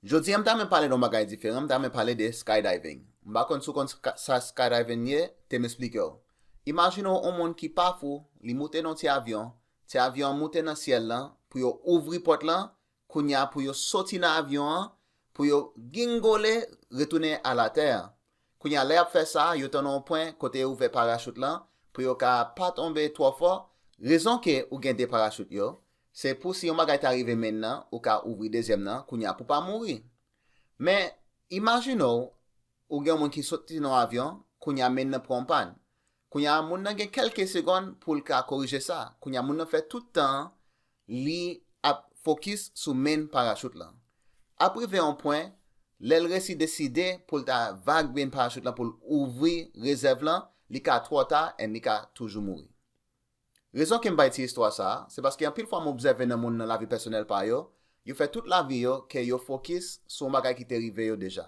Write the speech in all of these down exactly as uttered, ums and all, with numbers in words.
Jodi a m ta renmen pale de yon bagay diferan, m ta renmen pale de skydiving. M pa konn si w konn ska- sa skydiving ye, te m esplike w. Imajine w yon moun ki pa fou, li moute nan yon ti avyon, ti avyon an moute nan syèl lan, pou yo ouvri pòt lan, kounye a pou yo soti nan avyon an, pou yo gingole, retounen alatè a. Kounye a, lè y ap fè sa, yo tann yon pwen kote yo ouvè parachout lan, pou yo ka pa tonbe twò fò. Rezon ke ou gen de parachout yo, se pou si yon bagay ta rive menn nan, ou ka ouvri dezyèm nan, kounye a pou pa mouri. Men, imajine w, ou gen yon moun ki soti nan yon avyon, kounye a menn nan pran yon pàn. Kounye a, moun nan gen kèlke segonn pou l ka korije sa. Kounye a, moun nan fè tout tan an, li ap fokis sou menn parachout lan. Ap rive yon pwen, lè l resi deside pou l ta vag menn parachout lan, pou l ouvri rezèv lan, li ka twò ta and li ka toujou mouri. Rezon ke m bay ti istwa sa a, se paske anpil fwa m obsève nan moun nan lavi pèsonèl pa yo, yo fè tout lavi yo ke yo fokis sou yon bagay ki te rive yo deja.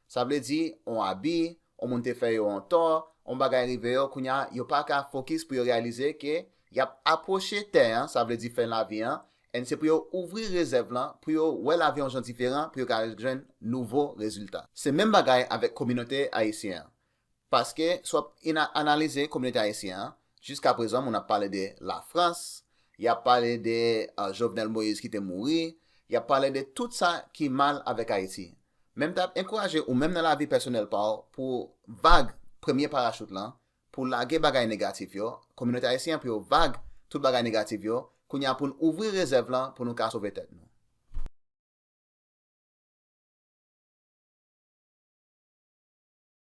Sa vle di, yon abi, yon moun te fè yo yon tò, yon bagay rive yo, kounye a, yo pa ka fokis pou yo reyalize ke y ap apwoche tè an, sa vle di fen lavi an, and se pou yo ouvri rezèv lan, pou yo wè lavi yon jan diferan, pou yo ka jwenn nouvo rezilta. Se menm bagay avèk kominote ayisyen an. Paske, si w ap ina- analize kominote ayisyen an, jiska prezan, moun ap pale de Lafrans, y ap pale de uh, Jovenel Moïse ki te mouri, y ap pale de tout sa ki mal avèk Ayiti. Men m t ap enkouraje ou menm nan lavi pèsonèl pa w pou vag premye parachout lan, pou lage bagay negatif yo, kominote ayisyen an pou yo vag tout bagay negatif yo, kounye a pou n ouvri rezèv lan pou nou ka sove tèt nou.